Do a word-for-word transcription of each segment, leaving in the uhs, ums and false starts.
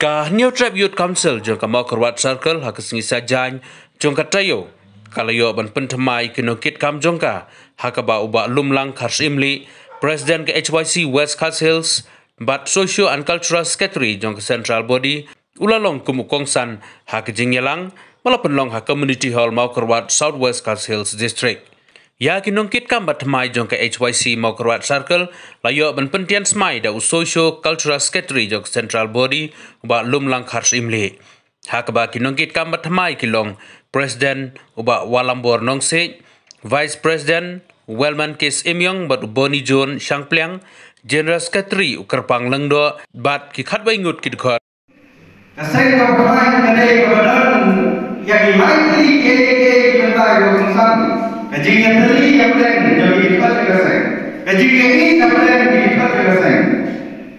Ka Hynñiewtrep Youth Council jong ka Mawkyrwat Circle ha ka sngi Saitjaiñ jong ka taïew ka la ïoh ban pynthymmai ki nongkitkam jong ka, ha kaba u Bah Lumlang Kharshimlieh, President ka H Y C West Khasi Hills bad Socio and Cultural Secretary jong ka Central Body, u la long kum u kongsan ha ka jingïalang ba la pynlong ha Community Hall, Mawkyrwat, South West Khasi Hills District. Ïa ki nongkitkam bathymmai jong ka H Y C Mawkyrwat Circle la ïoh ban pyntian smai da u Socio Cultural Secretary jong ka Central Body, u Bah Lumlang Kharshimlieh. Ha kaba ki nongkitkam bathymmai ki long President u Bah Walambor Nongsiej, Vice President Wellman K Symiong bad u Boni John Shangpliang, General Secretary u Kyrpang Lyngdoh bad ki khatwei ngut ki dkhot. Ka seng kaba phai ka dei kaba don ïa ki lai tylli ki, ki, ki bynta kiba kongsan. Ka jingïatylli hapdeng jong ki dkhot jong ka seng. Ka jingïaid hapdeng ki dkhot jong ka seng.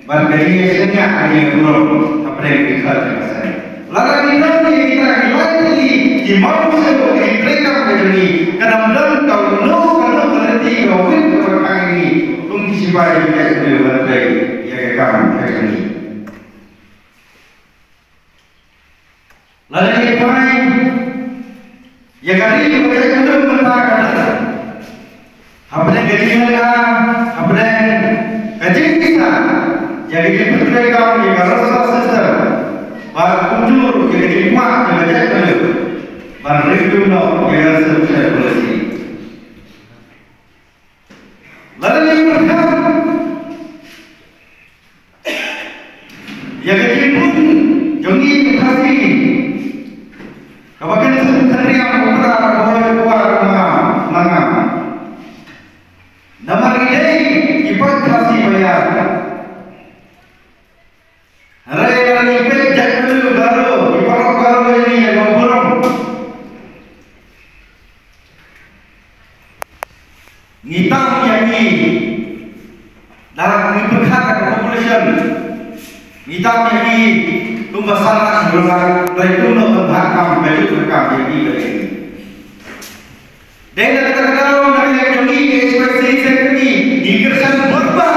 Bad ka jingïashaniah, ka jingïaburom hapdeng ki dkhot jong ka seng. Lada ngi don ïa kita ki lai tylli ki mawsynei, ki treikam ka jong ngi, kan ym don kano kano ka lynti kaba khraw kaba khang ïa ngi kum ki shipai jong ka jaitbynriew ban trei ïa ka kam ka jong ngi. Lada ngi phai ïa ka ri ka jaitbynriew mynta ka dang hapdeng ka jingïalang, hapdeng ka jingkisa ïa ka jingpyntreikam ïa ka resource system bad kumjuh ïa ka jingkwah jong ka jaitbynriew ban ring noh ïa ka reservation policy. Lada ngi pyrkhat ïa ka jingbun jong ngi ki Khasi, kaba kan sum kan riam u Pra, u Bhoi, u War, u Mangam, Mangam. Namar ngi dei ki paid Khasi ba ïar. Hynrei lada ngi peit jaitbynriew Garo, ki paralok Garo ïa ngi ïa ka burom. Ngi tam ïa ngi da ngi pyrkhat ka population. Ngi tam ïa ngi kumba san lak, hynrei kumno ban bha kam, ka juk ka kam ïa ngi ba ïa ngi. Dei na kata ka daw na ka liang jong ngi ka H Y C Centenary, ngi kyrshan bun ba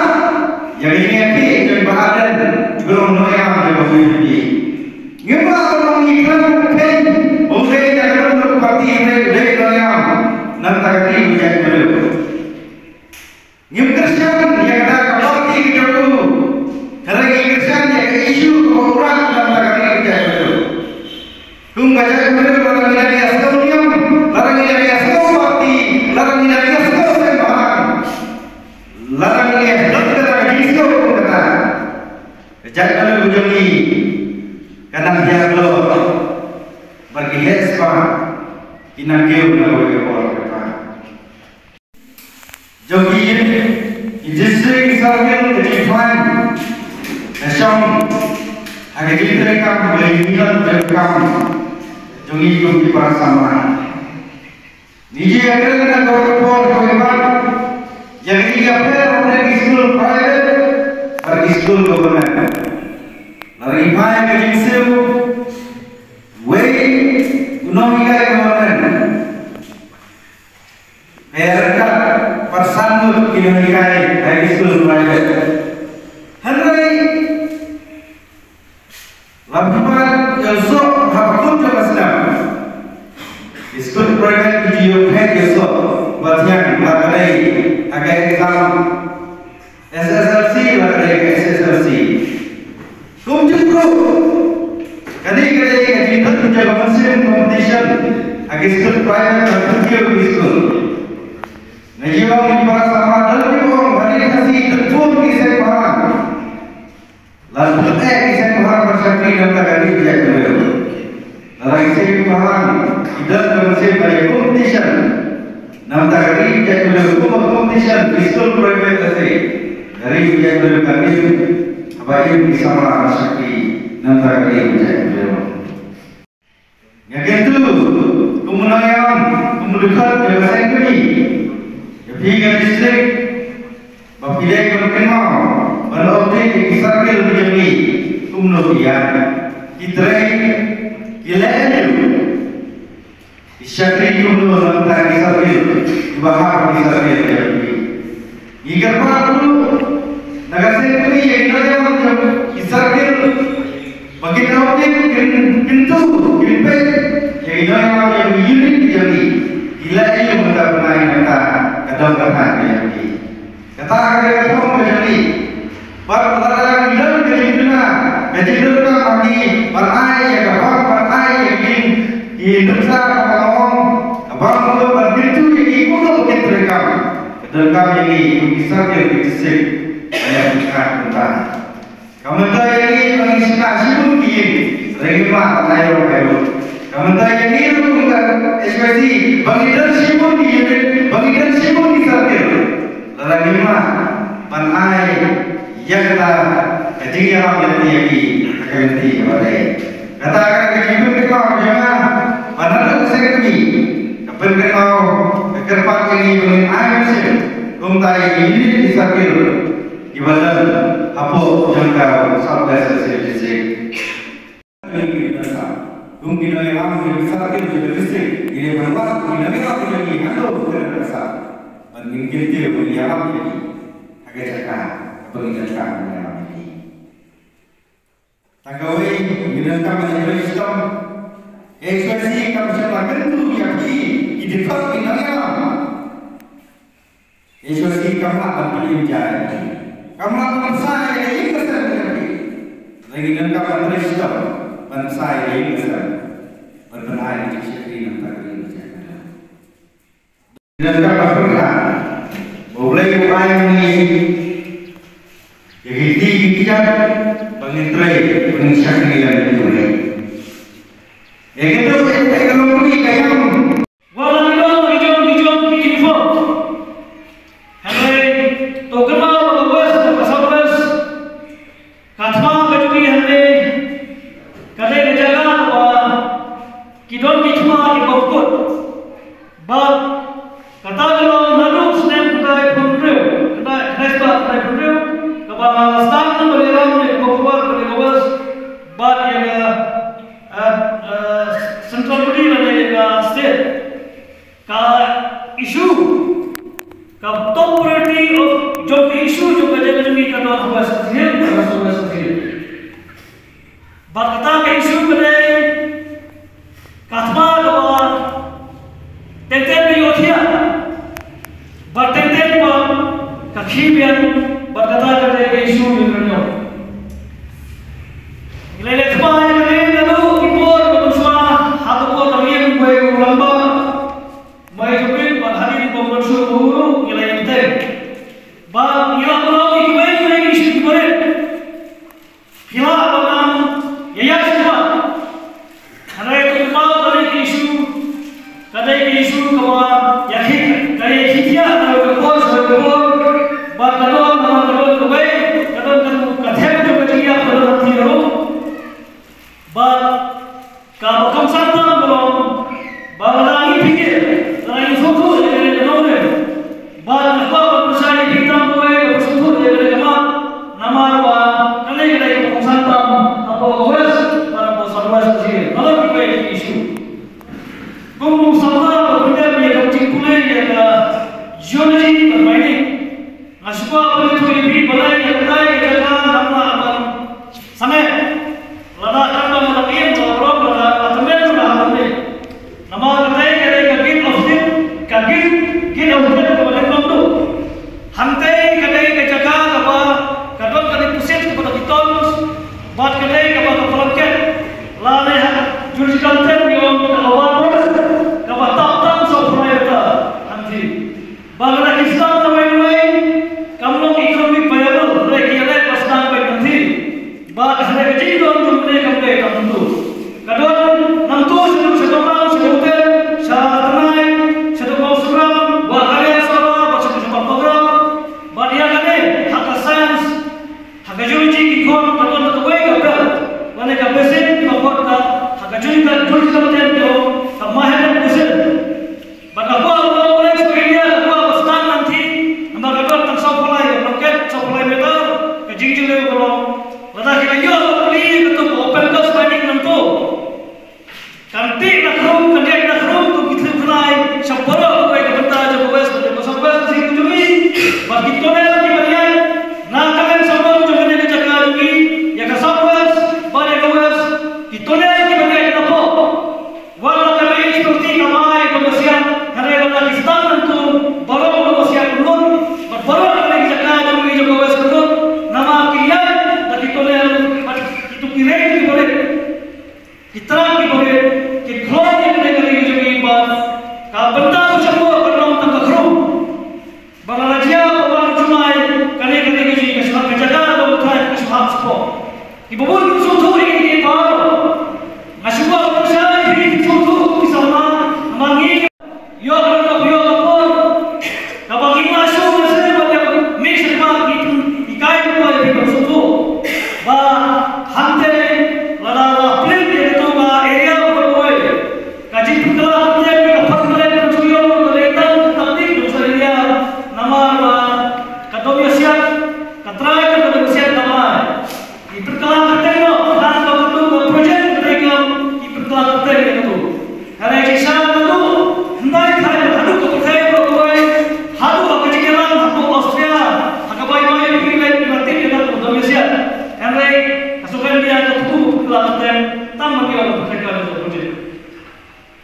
ïa ka jingïakhih jong i Bah Ardent, jong u nongïalam jong ka U P P. Ngim lah ban ong ngi khlem kheiñ, ong dei na ka liang ka party, dei, dei u nongïalam. Nangta ka dei u jaitbynriew. Ngim kyrshan ïa kata ka party ka jong u. Hynrei ngi kyrshan ïa ka issue kaba u rah, nangta ka dei u jaitbynriew. Kum ka jaitbynriew, lada ngi dang ïasngew niam, lada ngi dang ïasngew party, lada ngi dang ïasngew seng bhalang, lada ngi ïasngew kata ka jingsngew kum kata, ka jaitbynriew jong ngi ka nang hiar lor bad ki heh spah ki nang kiew na kawei ka por kata. Jong ki, ki district, ki circle, ka jingphai ka shong ha ka jingtreikam, ka jingmilon treikam jong ngi kum ki para samla. Ngi ju ïakren na kawei ka por kawei ka por ïa ka jingïapher hapdeng ki skul private bad ki skul government. Lada ngi phai ka jingsiew, wei u nonghikai government, ka ïaryngkat pat san ngut ki nonghikai ha ki skul private. Hynrei lada phi pat ïohsngew ha ka pud jong ka snem, ki skul private ki ju ïoh phet ïohsngew ba thiang, la ka dei ha ka exam S S L C, la ka dei ka H S S L C. Kumjuh ruh, kane ka dei ka jingdon jong ka mynsiem competition ha ki skul private bad kumjuh ki skul. Nga ïohi ïa ki para samla, don kiba ong ha ri Khasi don bun ki seng bhalang. Lada don eh ki seng bhalang ban shakri, nangta ka ri ka jaitbynriew. Lada ki seng bhalang ki don ka mynsiem ban ïa competition, nangta ka ri ka jaitbynriew. Kumba competition ki skul private lehse, ka ri ka jaitbynriew kan im, haba im ki samla ban shakri, nangta ka ri ka jaitbynriew. Nga kyntu kum u nongïalam, kum u dkhot jong ka seng kmie, ïa phi ka district, ba phi dei ban kynmaw ban update ïa ki circle ki jong ngi, kumno ki ïaid, ki trei, ki leh aïu, ki shakri kumno, nangta ki circle kiba hap ha ki circle ki jong ngi. Ngi kyrpad ruh na ka seng kmie ïa ki nongïalam jong ki circle Kin ong kin kin tu kin peit ïa ki nongïalam ïa ki unit ki jong ki. Ki la ïoh mynta bnai nangta ka dang ka than ka jong ki. Kata ka dei ka thong ka jong ki. Bad lada ki don ka jingduna ka jingduna ma ki ban ai ïa ka bang ban ai ïa ki ding ki nuksa ka bang ka bang ban kin tu ïa ki kumno kin treikam. Ka donkam ïa ki kum ki sarkir ki tisik ïa ki khat mynta. Ka mynta ïa ngi ba ngi shna shibun ki ïing, lada ngim lah ban ai ruh ai ruh. Ka mynta ïa ngi ruh kum ka H Y C ba ngi don shibun ki ïing, ba ngi don shibun ki sarkir, lada ngim lah ban ai ïa kata ka jingïarap ïa ki ha ka lynti kaba dei. Kata ka dei ka jingpynkynmaw ka jong nga ba naduh ka seng kmie ka pynkynmaw ka kyrpad ïa ngi ba ngin ai mynsiem kumta ïa ki unit ki sarkir kiba don hapoh jong ka South West Association District. Kum ki nongïalam jong ka South West District, ngi dei ban wad kum ki nongïalam jong ngi haduh ka South West. Ban ngin kyntiew ban ïarap ïa ki ha ka jaka kaba ngi donkam ban ïarap ïa ki. Tang kawei, ngi donkam ban ïa pyrshah. H Y C kam shym la kyntu ïa phi, ki dei pat ki nongïalam. H Y C kam lah ban pynïaid ïa phi. Kam lah ban sa ïa ka ïing ka sem ïa phi. Lada ngi donkam ban pyrshah ban sa ïa ka ïing ka sem. Ban pynïaid ïa ka shakri nangta ka ïing ka sem. Ngi donkam ban pyrkhat ba U Blei u ai ngi ïa ki kti ki kjat ba ngin trei ba ngin shakri ïa U Blei. Ïa kito ki kti ka long kti ka ïam. Wat la ki don ki jong ki jong ki info. Hynrei to kynmaw ba ka West ba ka South West. Ka thma ka jong ngi hangne ka dei ka jaka kaba ki don ki thma kiba kut. Bad kata ka long naduh snem khyndai phew hynriew, khyndai, khyndai spah khyndai phew hynriew, kaba la sdang ban ïalam ïa ka Congress bad ïa ka, eh, eh, Central Body lane ïa ka state. Ka issue, ka top priority of jong ka issue jong ka jaka jong ngi ka don ha West Khasi Hills, ka don ha West Khasi Hills. Bad kata ka issue ka dei ka thma kaba teng teng ka ïohthiah bad teng teng pat ka khih biang, bad kata ka dei ka issue ïa ka riewniam. Ngi la leh thma ïa kane naduh ki por ba mynshuwa, ha ka por ba ngi ïeng wei u rangbah. Mai Jopin bad hadien ba mynshuwa ba huru ngi la ïeng te. Bad ngi la ïoh ïa kiwei kiwei ki issue kiba rit. Phi lah ban nang ïa ïa shuwa. Hynrei to kynmaw ka dei ka issue, ka dei ka issue kaba ïa khih, ka ïa khih ïa ka dei ka por sha ka por. Bad ka don, ka don kawei, ka don ka them jong ka jingïap ka don ha ti ruh. Bad kaba kongsan tam ka long ba lada ngi pynjah, lada ngi sngewthuh ïa kane ka nongrim, bad nga kwah ban pynshai ïa phi tang kawei ba sngewthuh ïa kane ka mat, namar ba kane ka dei kaba kongsan tam hapoh ka West bad hapoh South West Khasi Hills. Ka long kawei ka issue. Kum u samla ba pyndep ïa ka jingpule ïa ka geology bad mining. Nga shu kwah ban ïathuh ïa phi balei ïa katai ka jaka ngam lah ban sangeh. Lada kata nga la ïeng la rong lada la tymmen la ha tymmen. Namar katai ka dei ka gate of death, ka gate, gate of death kaba dei bym duh. Hangtai ka dei ka jaka kaba ka don ka deposit kaba da ki tons bad ka dei kaba ka blanket. Lane ha geological term ngi ong ka overburden kaba tap tang sawphew lai meter hangtai. Ba lada ki sdang kawei kawei kam long economic viable, hynrei ki ïaleh ba sdang beit nangtei. Bad hynrei ka jingdon jong kane kam dei kam nangtu. Ka don nangtu sha Dumslang, sha Dumslang, sha Tnai, sha Dumslang Sukram, Wahkalia Sora, bad sha Dumslang Pagram. Bad ïa kane ha ka science, ha ka geology ki khot ka don kawei ka belt lane ka basin kiba khot ka, ha ka geology ka, geology ka term ki ong ka Mahadev Basin. Bad ka kwah ba u Lawrence Australia ka kwah ba sdang nangtei, namar ka don tang sawphew lai ka blanket, sawphew lai meter ka jingjylliew ka long. Lada ki la ïoh ba plie katu ka open cast mining nangtu, kan tih na khrum, kan ïaid na khrum kum ki thliew khnai sha baroh kawei ka bynta jong ka West bad jong ka South West Khasi Hills jong ngi. Bad ki tunnel kiba ïaid na ka liang sawdong jong kane ka jaka jong ngi ïa ka South West bad ïa ka West.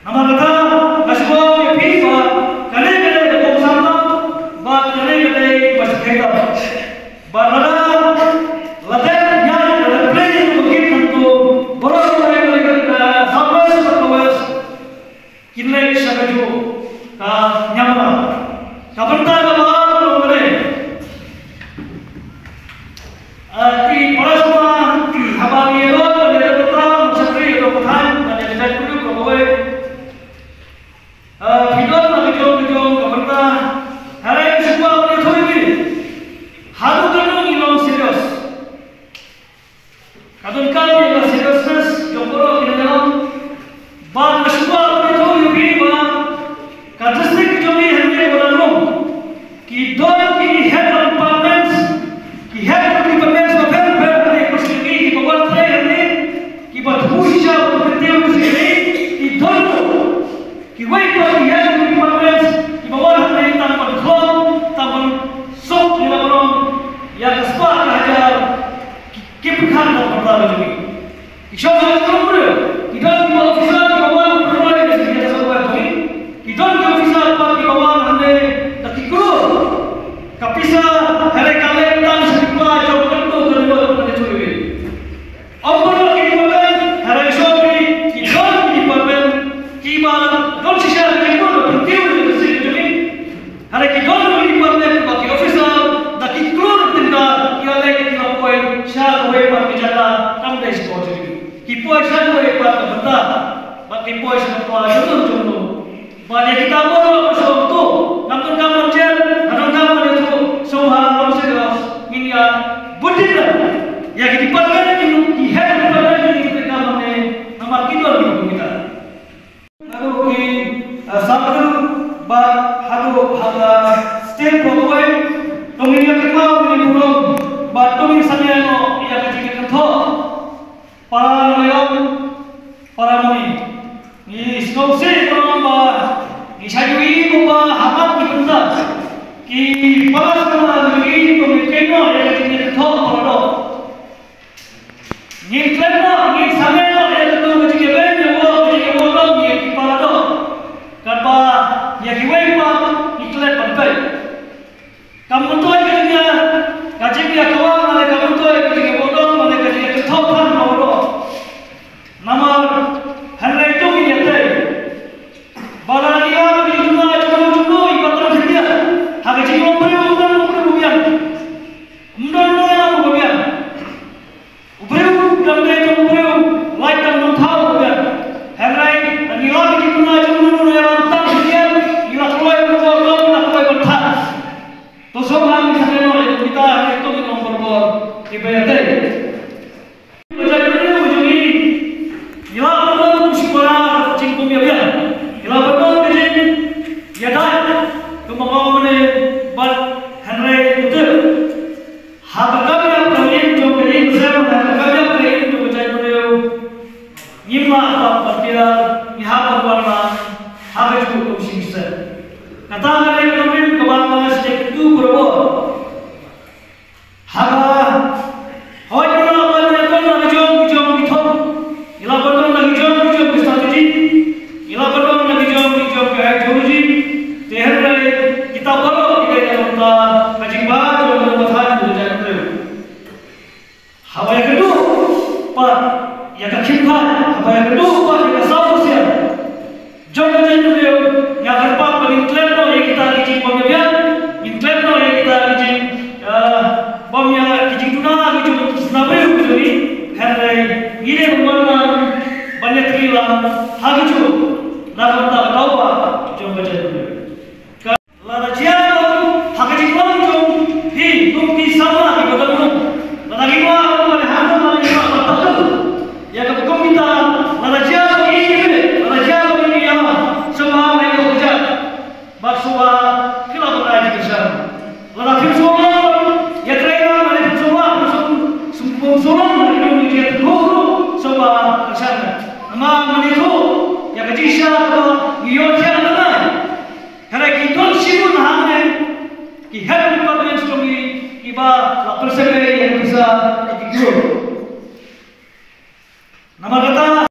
Namar kata, nga shu ong ïa phi ba kane ka dei ka kongsan tam, ba kane ka dei ba shyrkhei tam. Ba lada, lada ïa, lada play ïa ka game nangto, baroh kawei kawei ka, ka South West, ka West, kin leit sha kajuh ka Myanmar. Ka bynta kaba ar ka long kane. Ah, ki para sngewbha, haba ngi ïaroh, ngi ïaroh tang, shakri ïaroh tang, ngi ïaroh tang, ngi ïaroh tang. Ah, phi don la ka jong ka jong ka bynta. Hynrei sngewbha ban ïathuh ïa phi. Haduh katno ngi long serious. Ka donkam ïa ka seriousness jong baroh ki nongïalam. Bad nga sngewbha ban ïathuh ïa phi ba ka district jong ngi hangne ba Ranglung ki don ki head of departments, ki head of departments ba pher pher hangne, ki ba wan trei hangne, ki ba thmu shisha ba kyntiew ki, ki don. Kiwei pat ki head of departments kiba wan hangne tang ban khlong, tang ban suk ïa la ka rong, ïa ka spah ka hajar, ki, ki pynkhang da ka bynta ka jong ngi. Ki shong ha ka jong u briew, ki don kiba officer kiba wan pynroi ïa ka jong ngi. Ki don ki officer pat kiba wan hangne da ki klur. Ka pisa, hynrei ka leit tang sha ki pla jong katto katne ka jong ngi. Ym baroh ki department, hynrei shuh ki, ki don ki department kiba don shisha ki don, pynkiew ïa ka sik ka jong ngi. Hynrei ki don ki department ba ki officer da ki klur tyngka ki la leit ki la poi sha kawei pat ka jaka, kam dei sha ka jong ngi. Ki poi sha kawei pat ka bynta, bad ki poi sha ka pla jong ngi jong ngi. Ba ïa kita baroh ba shu ong to, ngam donkam ban jer, ngam donkam ban ïathuh, sngewbha long serious, ngin ïa bud dien ïa ki department, ki, ki head department, ki, ki kam ne, namar ki don ki kum kita. Haduh ki, eh, circle, bad haduh ha ka state baroh kawei, to ngin ïa kynmaw, ngin ïa burom, bad to ngin sa ïa noh ïa ka jingïakynthoh. Para nongïalam, para mane, ngi sngewsih ban ong ba ngi sngewsih ba ha mat ki bynta ki para samla ngi, to ngin kynnoh ïa ka jingïakynthoh para doh. Ngin klet noh, ngin sangeh noh ïa ka jingïabeiñ ïa ka jingïaburom ïa ki para doh. Katba ïa kiwei pat ngi klet ban peit. Kam myntoi ka jingïa, ka jingïakawang, lane kam myntoi ka jingïabudong, lane ka jingïakynthoh than baroh. Namar hynrei to ngin ïatei ba lada ngi ïa ka jingduna jong u jong u, i ba tang khyndiat ha ka jinglong briew, u briew, u briew u biang. Ym don uno uno uba biang. U briew u dang dei tang u briew, lait tang nongthaw u biang. Hynrei lada ngi ïa ka jingduna jong u jong u, ïa la tang khyndiat, ngi la kloi ban bor, ngi la kloi ban thad. To sngewbha ngin sa kynnoh ïa kita, ha kito ki long por por kiba ïadei. Ka jaitbynriew ka jong ngi, ngi lah ban don ka jingpara, ka jingkum ïa biang. Ngi lah ban don ka jingïada, kumba nga ong mynne, bad hynrei kumta. Ha ka kam ïap ka im jong ka ïing ka sem, ha ka kam ïap ka im jong ka jaitbynriew. Ngim lah ban pyntiar, ngi hap ban wan lang ha kajuh ka mynsiem. Kata ka dei ka mynsiem kaba nga sngewthuh barabor. Haba hooid ngi lah ban ïadon la ki jong ki jong ki thong, ngi lah ban don la ki jong ki jong ki strategy, ngi lah ban don la ki jong ki jong ki ideology. Te hynrei kita baroh ki dei na ka bynta ka jingbha jong ka bynta ka jong ka jaitbynriew. Haba ïakynduh pat ïa ka kynphad, haba ïakynduh pat ïa ka saw pyrshah jong ka jaitbynriew, nga kyrpad ba ngin klet noh ïa kita ki jingbym ïabiang, ngin klet noh ïa kita ki jing, eh, bym ïa, ki jingduna ki jong ki sna briew ki jong ngi, hynrei ngi dei ban wan lang ban ïatrei lang ha kajuh na ka bynta ka daw ba jong ka jaitbynriew. Lada jia ha ka jinglong jong phi kum ki samla kiba don ruh, lada ngi kwah ban ïahangne, lada ngi kwah ban tackle ïa kaba kum kita, lada jia ba ngi ïeit, lada jia ba ngi ïeit, sngewbha ai ka kjat bad sngewbha phi lah ban ai jingkyrshan. Lada phim sngewlong ïatrei lang, lada phim sngewlong, phim sngewlong, phim sngewlong ïa kine ki jingïathuh ruh, sngewbha kyrshan. Namar ngi ïathuh ïa ka jingshisha kaba ngi ïoh thiah na ngi. Hynrei ki don shibun hangne ki head department jong ngi kiba la pynshakri ïa ka pisa da ki klur. Namar kata